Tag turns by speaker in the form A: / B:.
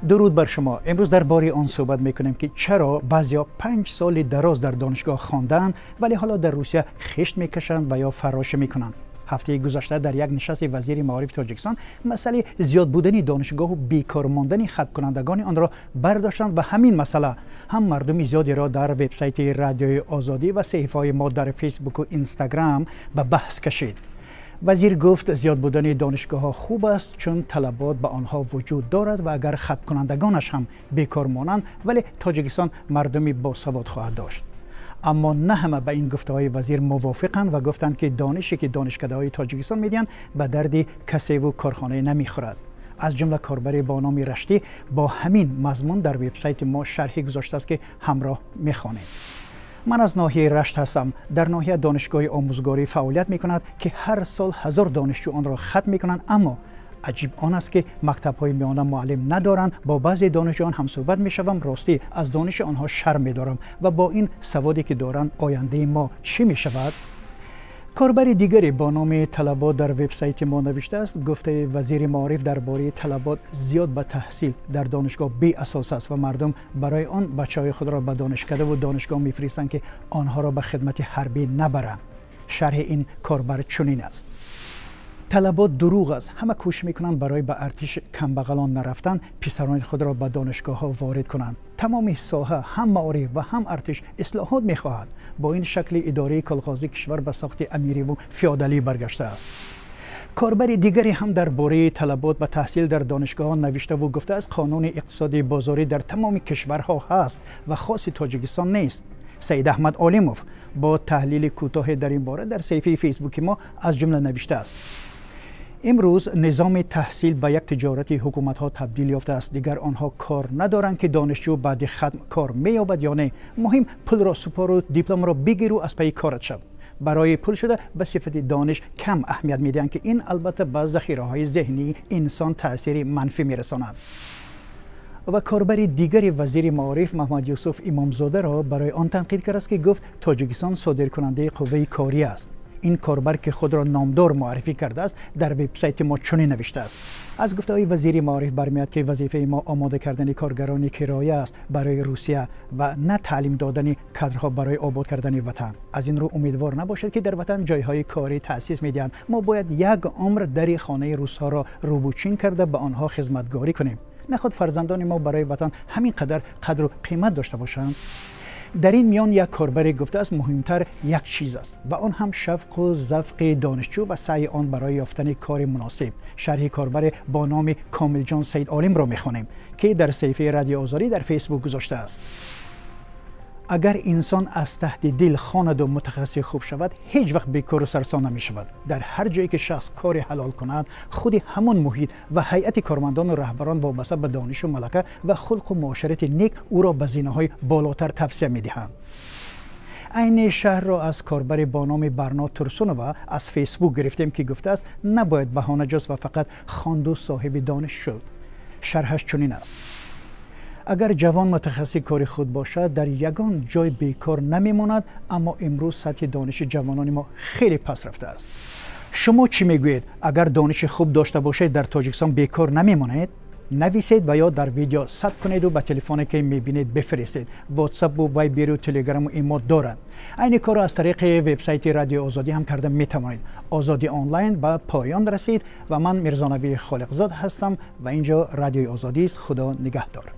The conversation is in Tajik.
A: Дуруд бар шумо. Имрӯз дар бораи он суҳбат мекунем, ки чаро баъзеҳо 5 соли дароз дар донишгоҳ хондаанд, вале ҳоло дар Русия хишт мекашанд ва ё фаррошӣ мекунанд. Ҳафтаи гузашта дар як нишасти вазири маорифи Тоҷикистон масъалаи зиёд будани донишгоҳу бекор мондани хатмкунандагони онро бардоштанд ва ҳамин масъала ҳам мардуми зиёдеро дар вебсайти Радиои Озодӣ ва саҳифаҳои мо дар Фейсбуку Инстаграм ба баҳс кашид. Вазир гуфт, зиёд будани донишгоҳҳо хуб аст, чун талабот ба онҳо вуҷуд дорад ва агар хатмкунандагонаш ҳам бекор монанд, вале Тоҷикистон мардуми босавод хоҳад дошт. Аммо на ҳама ба ин гуфтаҳои вазир мувофиқанд ва гуфтанд, ки донише, ки донишкадаҳои Тоҷикистон медиҳанд, ба дарди касеву корхонае намехӯрад. Аз ҷумла корбаре бо номи Раштӣ бо ҳамин мазмун дар вебсайти мо шарҳе гузоштааст, ки ҳамроҳ мехонем. Ман аз ноҳияи Рашт ҳастам. Дар ноҳия донишгоҳи омӯзгорӣ фаъолият мекунад, ки ҳар сол 1000 донишҷӯ онро хатм мекунанд, аммо аҷиб он аст, ки мактабҳои миёна муаллим надоранд. Бо баъзе донишҷӯён ҳамсӯҳбат мешавам, ростӣ, аз дониши онҳо шарм медорам ва бо ин саводе, ки доранд, ояндаи мо чӣ мешавад? Корбари дигаре бо номи Талабот дар вебсайти мо навиштааст: гуфтаи вазири маориф дар бораи талабот зиёд ба таҳсил дар донишгоҳ беасос аст ва мардум барои он бачаҳои худро ба донишкадаву донишгоҳ мефиристанд, ки онҳоро ба хидмати ҳарбӣ набаранд. Шарҳи ин корбар чунин аст: талабот дурӯғ аст. Ҳама кӯшиш мекунанд барои ба артиш камбағалон нарафтан писарони худро ба донишгоҳҳо ворид кунанд. Тамоми соҳа, ҳам маориф ва ҳам артиш, ислоҳот мехоҳад. Бо ин шакли идораи колхозӣ кишвар ба сохти амириву феодалӣ баргаштааст. Корбари дигаре ҳам дар бораи талабот ба таҳсил дар донишгоҳҳо навиштаву гуфтааст, қонуни иқтисоди бозорӣ дар тамоми кишварҳо ҳаст ва хоси Тоҷикистон нест. Саид Аҳмад Олимов бо таҳлили кӯтоҳе дар ин бора дар саҳифаи Фейсбуки мо аз ҷумла навиштааст: имрӯз низоми таҳсил ба як тиҷорати ҳукуматҳо табдил ёфтааст. Дигар онҳо кор надоранд, ки донишҷӯ баъди хатм кор меёбад ё не. Муҳим пулро супору дипломро бигиру аз пайи корат шав. Барои пул шуда ба сифати дониш кам аҳамият медиҳанд, ки ин албатта ба захираҳои зеҳнии инсон таъсири манфӣ мерасонад. Ва корбари дигари вазири маориф Маҳмад Юсуф Имомзодаро барои он танқид кардааст, ки гуфт, Тоҷикистон содиркунандаи қувваи корӣ аст. Ин корбар, ки худро Номдор муаррифӣ кардааст, дар вебсайти мо чунин навиштааст: аз гуфтаҳои вазири маориф бармеояд, ки вазифаи мо омода кардани коргарони кироя аст барои Русия ва на таълим додани кадрҳо барои обод кардани ватан. Аз ин рӯ умедвор набошед, ки дар ватан ҷойҳои корӣ таъсис медиҳанд. Мо бояд як умр дари хонаи русҳоро рӯбучин карда, ба онҳо хизматгорӣ кунем. Наход фарзандони мо барои ватан ҳамин қадар қадру қимат дошта бошанд? Дар ин миён як корбаре гуфтааст, муҳимтар як чиз аст ва он ҳам шавқу завқи донишҷӯ ва саъи он барои ёфтани кори муносиб. Шарҳи корбаре бо номи Комилҷон Саидолимро мехонем, ки дар саҳифаи Радио Озодӣ дар Фейсбук гузоштааст: агар инсон аз таҳти дил хонаду мутахассиси хуб шавад, ҳеҷ вақт бекору сарсон намешавад. Дар ҳар ҷое ки шахс кори ҳалол кунад, худи ҳамон муҳит ва ҳайати кормандону раҳбарон вобаста ба донишу малака ва хулқу муоширати нек ӯро ба зинаҳои болотар тавсия медиҳанд. Айни шарҳро аз корбари бо номи Барно Турсунова аз Фейсбук гирифтем, ки гуфтааст, набояд баҳона ҷуст ва фақат хонду соҳиби дониш шуд. Шарҳаш чунин аст: агар ҷавон мутахассиси кори худ бошад, дар ягон ҷой бекор намемонад. Аммо имрӯз сатҳи дониши ҷавонони мо хеле паст рафтааст. Шумо чӣ мегӯед? Агар дониши хуб дошта бошед, дар Тоҷикистон бекор намемонед? Нависед ва ё дар видео сабт кунеду ба телефоне, ки мебинед, бифиристед. Ватсапу, Вайберу, Телеграму имо дорад. Айни корро аз тариқи вебсайти Радиои Озодӣ ҳам карда метавонед. Озодӣ онлайн ба поён расид ва ман Мирзонабии Холиқзод ҳастам ва ин ҷо Радиои Озодист. Худо нигаҳдор.